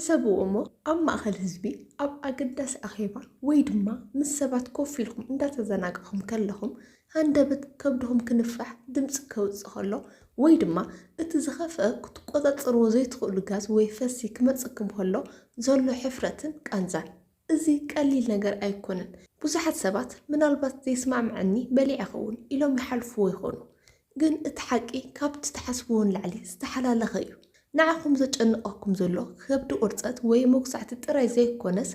ሕሰብዎ እሞ፣ ኣብ ማእከል ህዝቢ ኣብ ኣገዳሲ ኣኼባ ወይ ድማ ምስ ሰባት ኮፍ ኢልኩም እንዳተዘናጋዕኹም ከለኹም፣ ሃንደበት ከብድኹም ክንፋሕ፣ ድምጺ ከውጽእ ከሎ ወይ ድማ እቲ ዝኸፍአ ክትቆጻጸርዎ ዘይትኽእሉ ጋዝ ወይ ፈሲ ክመጽእኩም ከሎ ዘሎ ሕፍረትን ቃንዛን። እዚ ቀሊል ነገር ኣይኮነን። ብዙሓት ሰባት ምናልባት ዘይስማዕምዐኒ በሊዐ ኸውን ኢሎም ይሓልፍዎ ይኾኑ። ግን እቲ ሓቂ ካብቲ ትሓስብዎ ንላዕሊ ዝተሓላለኸ እዩ። ንዓኹም ዘጨንቐኩም ዘሎ ከብዲ ቁርፀት ወይ መጉሳዕቲ ጥራይ ዘይኮነስ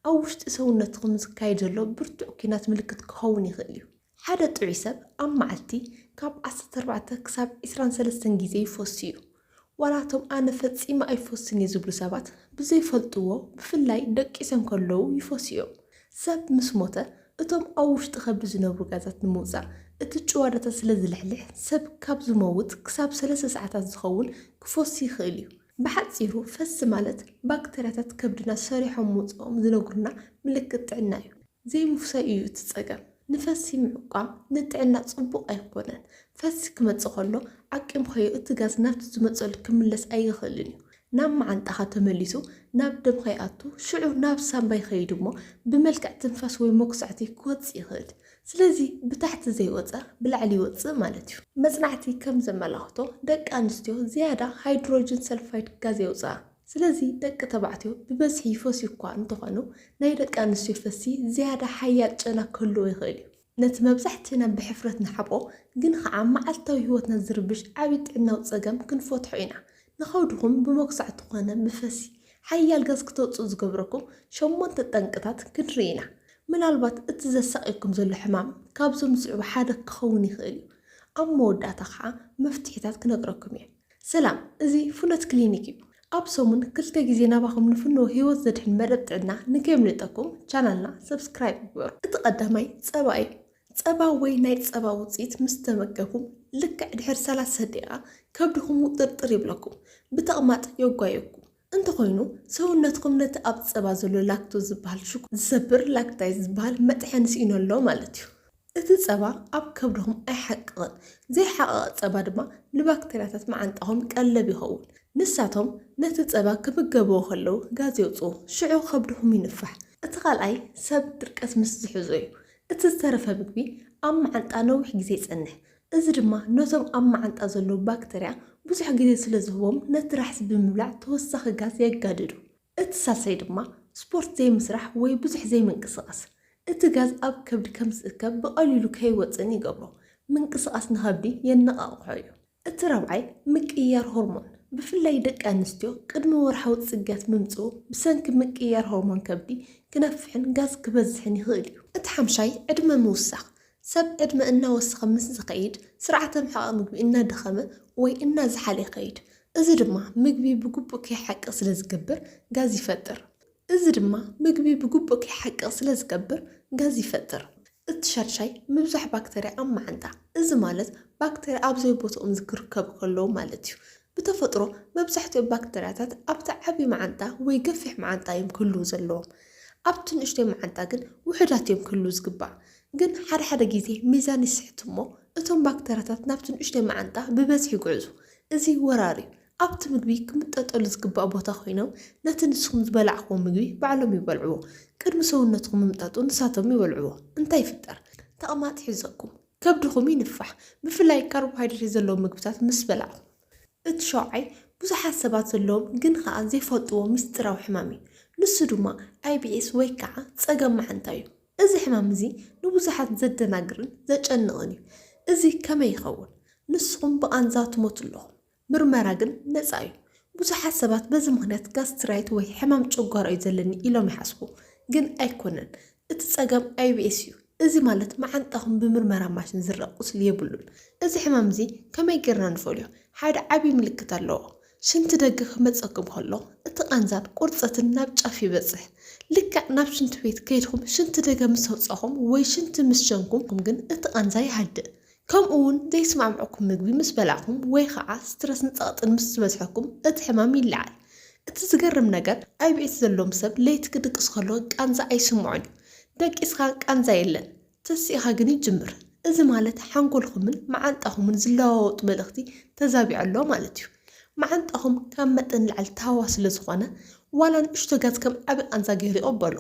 ኣብ ውሽጢ ሰውነትኩም ዝካየድ ዘሎ ብርቱዕ ኲናት ምልክት ክኸውን ይኽእል እዩ። ሓደ ጥዑይ ሰብ ኣብ መዓልቲ ካብ ዓሰርተ ኣርባዕተ ክሳብ ዕስራን ሰለስተን ግዜ ይፈሱ እዩ። ዋላ እቶም ኣነ ፈጺመ ኣይፈስን እየ ዝብሉ ሰባት ብዘይፈልጥዎ ብፍላይ ደቂሶም ከለዉ ይፈሱ እዮም። ሰብ ምስ ሞተ እቶም ኣብ ውሽጢ ከብዲ ዝነብሩ ጋዛት ንምውጻእ እቲ ጭዋዳታት ስለ ዝልሕልሕ ሰብ ካብ ዝመውት ክሳብ ሰለስተ ሰዓታት ዝኸውን ክፈሱ ይኽእል እዩ። ብሓጺሩ ፈሲ ማለት ባክተርያታት ከብድና ሰሪሖም ምውጽኦም ዝነግሩና ምልክት ጥዕና እዩ። ዘይምፍሳይ እዩ እቲ ጸገም። ንፈሲ ምዕቋም ንጥዕና ጽቡቕ ኣይኮነን። ፈሲ ክመጽእ ከሎ ዓቂምካዮ እቲ ጋዝ ናብቲ ዝመጸሉ ክምለስ ኣይኽእልን እዩ። ናብ መዓንጣኻ ተመሊሱ ናብ ደምካ ይኣቱ፣ ሽዑ ናብ ሳምባ ይኸይድ እሞ ብመልክዕ ትንፋስ ወይ መጉሳዕቲ ክወጽእ ይኽእል። ስለዚ ብታሕቲ ዘይወጸ ብላዕሊ ይወጽእ ማለት እዩ። መጽናዕቲ ከም ዘመላኽቶ ደቂ ኣንስትዮ ዝያዳ ሃይድሮጅን ሰልፋይድ ጋዝ የውጽኣ። ስለዚ ደቂ ተባዕትዮ ብበዝሒ ይፈስዩ እኳ እንተኾኑ ናይ ደቂ ኣንስትዮ ፈሲ ዝያዳ ሓያል ጨና ክህልዎ ይኽእል እዩ። ነቲ መብዛሕትና ብሕፍረት ንሓብኦ ግን ኸዓ መዓልታዊ ህይወትና ዝርብሽ ዓብዪ ጥዕናዊ ጸገም ክንፈትሖ ኢና። ንኸብድኹም ብመጉሳዕቲ ኮነ ብፈሲ ሓያል ጋዝ ክተውጽኡ ዝገብረኩም ሸሞንተ ጠንቅታት ክንርኢ ኢና። ምናልባት እቲ ዘሳቕየኩም ዘሎ ሕማም ካብዞም ዝስዕቡ ሓደ ክኸውን ይኽእል እዩ። ኣብ መወዳእታ ኸዓ መፍትሒታት ክነግረኩም እየ። ሰላም፣ እዚ ፍኖት ክሊኒክ እዩ። ኣብ ሰሙን ክልተ ግዜ ናባኹም ንፍኖ ህይወት ዘድሕን መደብ ጥዕና ንከየምልጠኩም ቻናልና ሰብስክራይብ ይግበሩ። እቲ ቀዳማይ ጸባ እዩ። ጸባ ወይ ናይ ጸባ ውጽኢት ምስ ተመገብኩም ልክዕ ድሕሪ ሰላሳ ደቂቓ ከብድኹም ውጥርጥር ይብለኩም፣ ብተቕማጥ የጓየኩም። እንተኾይኑ ሰውነትኩም ነቲ ኣብ ጸባ ዘሎ ላክቶዝ ዝበሃል ሽኮር ዝሰብር ላክታይዝ ዝበሃል መጥሐኒ ስኢኑ ኣሎ ማለት እዩ። እቲ ጸባ ኣብ ከብድኹም ኣይሓቅቕን። ዘይሓቐቐ ጸባ ድማ ንባክተርያታት መዓንጣኹም ቀለብ ይኸውን። ንሳቶም ነቲ ጸባ ክምገብዎ ከለዉ ጋዝ የውጽኡ፣ ሽዑ ከብድኹም ይንፋሕ። እቲ ካልኣይ ሰብ ድርቀት ምስ ዝሕዞ እዩ። እቲ ዝተረፈ ምግቢ ኣብ መዓንጣ ነዊሕ ግዜ ይጸንሕ። እዚ ድማ ነቶም ኣብ መዓንጣ ዘለዉ ባክተርያ ብዙሕ ግዜ ስለ ዝህቦም ነቲ ራሕሲ ብምብላዕ ተወሳኺ ጋዝ የጋድዱ። እቲ ሳልሳይ ድማ ስፖርት ዘይምስራሕ ወይ ብዙሕ ዘይምንቅስቓስ። እቲ ጋዝ ኣብ ከብዲ ከም ዝእከብ ብቐሊሉ ከይወጽእን ይገብሮ። ምንቅስቓስ ንኸብዲ የነቓቕሖ እዩ። እቲ ራብዓይ ምቅይያር ሆርሞን። ብፍላይ ደቂ ኣንስትዮ ቅድሚ ወርሓዊ ጽግያት ምምጽኡ ብሰንኪ ምቅይያር ሆርሞን ከብዲ ክነፍሕን ጋዝ ክበዝሕን ይኽእል እዩ። እቲ ሓምሻይ ዕድመ ምውሳኽ። ሰብ ዕድመ እናወሰኸ ምስ ዝኸይድ ስርዓተ ምሕቓቕ ምግቢ እናደኸመ ወይ እናዝሓለ ይኸይድ። እዚ ድማ ምግቢ ብግቡእ ከይሓቅቕ ስለ ዝገብር ጋዝ ይፈጥር። እዚ ድማ ምግቢ ብግቡእ ከይሓቅቕ ስለ ዝገብር ጋዝ ይፈጥር። እቲ ሻድሻይ ምብዛሕ ባክተርያ ኣብ መዓንጣ። እዚ ማለት ባክተርያ ኣብ ዘይቦትኦም ዝክርከቡ ከለዉ ማለት እዩ። ብተፈጥሮ መብዛሕትኦም ባክተርያታት ኣብቲ ዓብዪ መዓንጣ ወይ ገፊሕ መዓንጣ እዮም ክህልዉ ዘለዎም። ኣብቲ ንእሽተይ መዓንጣ ግን ውሑዳት እዮም ክህልዉ ዝግባእ። ግን ሓደ ሓደ ግዜ ሚዛን ይስሕት እሞ እቶም ባክተርያታት ናብቲ ንእሽተይ መዓንጣ ብበዝሒ ይጉዕዙ። እዚ ወራር እዩ። ኣብቲ ምግቢ ክምጠጠሉ ዝግባእ ቦታ ኮይኖም ነቲ ንስኹም ዝበላዕኽዎ ምግቢ ባዕሎም ይበልዕዎ። ቅድሚ ሰውነትኩም ምምጣጡ ንሳቶም ይበልዕዎ። እንታይ ይፍጠር? ተቕማጥ ይሕዘኩም። ከብድኹም ይንፋሕ። ብፍላይ ካርቦሃይድሬት ዘለዎም ምግብታት ምስ በላዕኹም። እቲ ሸውዓይ ብዙሓት ሰባት ዘለዎም ግን ኸኣ ዘይፈልጥዎ ምስጢራዊ ሕማም እዩ። ንሱ ድማ ኣይ ቢ ኤስ ወይ ከዓ ጸገም መዓንጣ እዩ። እዚ ሕማም እዚ ንብዙሓት ዘደናግርን ዘጨንቕን እዩ። እዚ ከመይ ይኸውን? ንስኹም ብቓንዛ ትሞቱ ኣለኹም። ምርመራ ግን ነጻ እዩ። ብዙሓት ሰባት በዚ ምኽንያት ጋስትራይት ወይ ሕማም ጨጓራ እዩ ዘለኒ ኢሎም ይሓስቡ። ግን ኣይኮነን። እቲ ጸገም ኣይ ቢ ኤስ እዩ። እዚ ማለት መዓንጣኹም ብምርመራ ማሽን ዝረእ ቁስሊ የብሉን። እዚ ሕማም እዚ ከመይ ጌርና ንፈልዮ? ሓደ ዓብዪ ምልክት ኣለዎ። ሽንቲ ደገ ክመጸኩም ከሎ እቲ ቃንዛን ቁርጸትን ናብ ጫፍ ይበጽሕ። ልክዕ ናብ ሽንቲ ቤት ከይድኩም ሽንቲ ደገ ምስ ኣውጻኹም ወይ ሽንቲ ምስ ሸንኩም ግን እቲ ቃንዛ ይሃድእ። ከምኡ እውን ዘይስማዕምዐኩም ምግቢ ምስ በላዕኹም ወይ ከዓ ስትረስን ጸቕጥን ምስ ዝበዝሐኩም እቲ ሕማም ይለዓል። እቲ ዝገርም ነገር ኣይ ቢ ኤስ ዘለዎም ሰብ ለይቲ ክድቅስ ከሎ ቃንዛ ኣይስምዖን እዩ። ደቂስካ ቃንዛ የለን፣ ተሲእኻ ግን ይጅምር። እዚ ማለት ሓንጎልኩምን መዓንጣኹምን ዝለዋወጡ መልእኽቲ ተዛቢዑ ኣሎ ማለት እዩ። መዓንጣኹም ካብ መጠን ንላዕሊ ተሃዋሲ ስለ ዝኾነ ዋላ ንእሽቶ ጋዝ ከም ዓቢ ቃንዛ ገይሩ ይቕበሎ።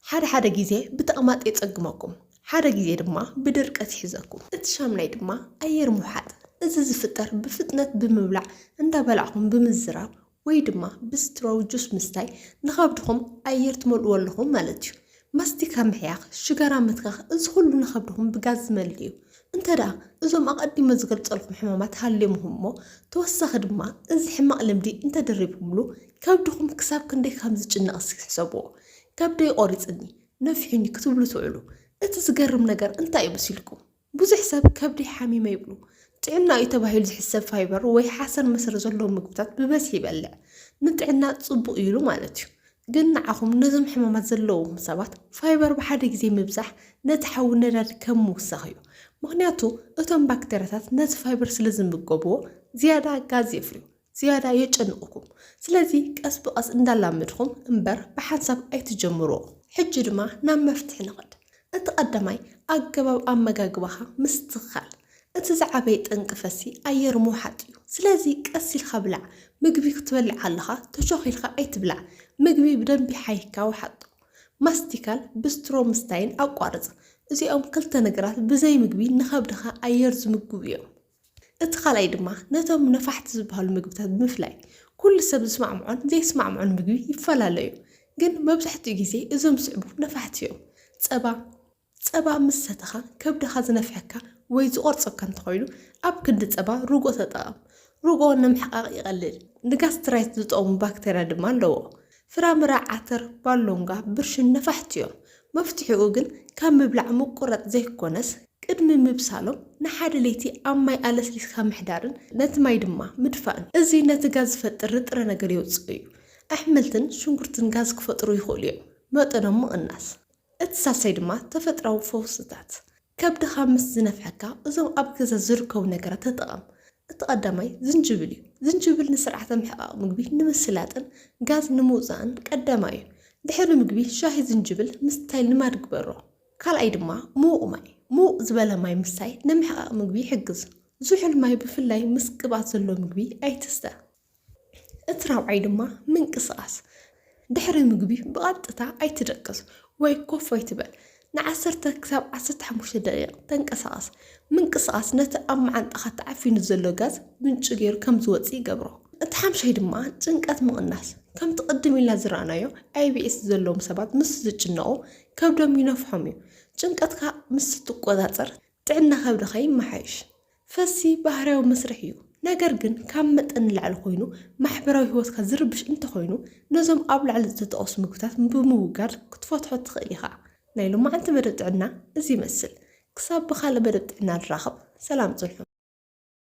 ሓደ ሓደ ግዜ ብተቕማጥ የጸግመኩም፣ ሓደ ግዜ ድማ ብድርቀት ይሕዘኩም። እቲ ሻምናይ ድማ ኣየር ምውሓጥ። እዚ ዝፍጠር ብፍጥነት ብምብላዕ፣ እንዳበላዕኹም ብምዝራብ ወይ ድማ ብስትሮው ጁስ ምስታይ ንኸብድኹም ኣየር ትመልእዎ ኣለኹም ማለት እዩ። ማስቲካ ምሕያኽ፣ ሽጋራ ምትካኽ፣ እዚ ኩሉ ንኸብድኹም ብጋዝ ዝመልእ እዩ። እንተ ደኣ እዞም ኣቐዲመ ዝገልጸልኩም ሕማማት ሃልዮምኹም እሞ፣ ተወሳኺ ድማ እዚ ሕማቕ ልምዲ እንተደሪብኩምሉ፣ ከብድኹም ክሳብ ክንደይ ከም ዝጭነቕ እስኪ ሕሰብዎ። ከብደይ ቆሪጽኒ፣ ነፊሑኒ ክትብሉ ትውዕሉ። እቲ ዝገርም ነገር እንታይ እዩ መሲልኩም? ብዙሕ ሰብ ከብደይ ሓሚመ ይብሉ። ጥዕና እዩ ተባሂሉ ዝሕሰብ ፋይበር ወይ ሓሰር መሰር ዘለዎ ምግብታት ብበዝሒ ይበልዕ። ንጥዕና ጽቡቕ እዩ ኢሉ ማለት እዩ። ግን ንዓኹም ነዞም ሕማማት ዘለዎም ሰባት ፋይበር ብሓደ ግዜ ምብዛሕ ነቲ ሓዊ ነዳዲ ከም ምውሳኽ እዩ። ምኽንያቱ እቶም ባክተርያታት ነቲ ፋይበር ስለ ዝምገብዎ ዝያዳ ጋዝ የፍርዩ፣ ዝያዳ የጨንቑኩም። ስለዚ ቀስ ብቐስ እንዳላመድኩም እምበር ብሓንሳብ ኣይትጀምርዎ። ሕጂ ድማ ናብ መፍትሒ ንኸድ። እቲ ቀዳማይ ኣገባብ ኣመጋግባኻ ምስትኽኻል። እቲ ዝዓበየ ጠንቂ ፈሲ ኣየር ምውሓጥ እዩ። ስለዚ ቀስ ኢልካ ብላዕ። ምግቢ ክትበልዕ ከለኻ ተሾኺልካ ኣይትብላዕ። ምግቢ ብደንቢ ሓይካ ውሓጦ። ማስቲካን ብስትሮ ምስታይን ኣቋርጽ። እዚኦም ክልተ ነገራት ብዘይ ምግቢ ንኸብድኻ ኣየር ዝምግቡ እዮም። እቲ ካልኣይ ድማ ነቶም ነፋሕቲ ዝበሃሉ ምግብታት ብምፍላይ። ኩሉ ሰብ ዝስማዕምዖን ዘይስማዕምዖን ምግቢ ይፈላለ እዩ። ግን መብዛሕትኡ ግዜ እዞም ዝስዕቡ ነፋሕቲ እዮም። ጸባ፣ ጸባ ምስ ሰተኻ ከብድኻ ዝነፍሐካ ወይ ዝቖርጸካ እንተኾይኑ፣ ኣብ ክንዲ ጸባ ርጎ ተጠቐም። ርጎ ንምሕቃቕ ይቐልል፣ ንጋስትራይት ዝጠቕሙ ባክተርያ ድማ ኣለዎ። ፍራምረ፣ ዓተር፣ ባሎንጋ፣ ብርሽን ነፋሕቲ እዮም። መፍትሒኡ ግን ካብ ምብላዕ ምቁራጽ ዘይኮነስ፣ ቅድሚ ምብሳሎም ንሓደ ለይቲ ኣብ ማይ ኣለስሊስካ ምሕዳርን ነቲ ማይ ድማ ምድፋእን። እዚ ነቲ ጋዝ ዝፈጥር ንጥረ ነገር የውጽእ እዩ። ኣሕምልትን ሽንጉርትን ጋዝ ክፈጥሩ ይኽእሉ እዮም። መጠኖም ምቕናስ። እቲ ሳልሳይ ድማ ተፈጥራዊ ፈውስታት። ከብድኻ ምስ ዝነፍሐካ እዞም ኣብ ገዛ ዝርከቡ ነገራት ተጠቐም። እቲ ቀዳማይ ዝንጅብል እዩ። ዝንጅብል ንስርዓተ ምሕቃቕ ምግቢ ንምስላጥን ጋዝ ንምውጻእን ቀዳማይ እዩ። ድሕሪ ምግቢ ሻሂ ዝንጅብል ምስታይ ልማድ ግበሮ። ካልኣይ ድማ ምዉቕ ማይ። ምዉቕ ዝበለ ማይ ምስታይ ንምሕቃቕ ምግቢ ይሕግዝ። ዝሑል ማይ ብፍላይ ምስ ቅብኣት ዘለዎ ምግቢ ኣይትስተ። እቲ ራብዓይ ድማ ምንቅስቓስ። ድሕሪ ምግቢ ብቐጥታ ኣይትደቅስ ወይ ኮፍ ኣይትበል። ንዓሰርተ ክሳብ ዓሰርተ ሓሙሽተ ደቂቕ ተንቀሳቐስ። ምንቅስቓስ ነቲ ኣብ መዓንጣኻ ተዓፊኑ ዘሎ ጋዝ ምንጪ ገይሩ ከም ዝወጽእ ይገብሮ። እቲ ሓምሻይ ድማ ጭንቀት ምቕናስ። ከምቲ ቅድም ኢልና ዝረኣናዮ፣ ኣይ ቢ ኤስ ዘለዎም ሰባት ምስ ዝጭነቑ ከብዶም ይነፍሖም እዩ። ጭንቀትካ ምስ ትቆጻጸር ጥዕና ከብድኻ ይመሓየሽ። ፈሲ ባህርያዊ መስርሕ እዩ። ነገር ግን ካብ መጠን ንላዕሊ ኮይኑ ማሕበራዊ ህይወትካ ዝርብሽ እንተኾይኑ፣ ነዞም ኣብ ላዕሊ ዝተጠቐሱ ምግብታት ብምውጋድ ክትፈትሖ ትኽእል ኢኻ። ናይ ሎማዓንቲ መደብ ጥዕና እዚ ይመስል። ክሳብ ብኻልእ መደብ ጥዕና ንራኸብ፣ ሰላም ጽንሑ።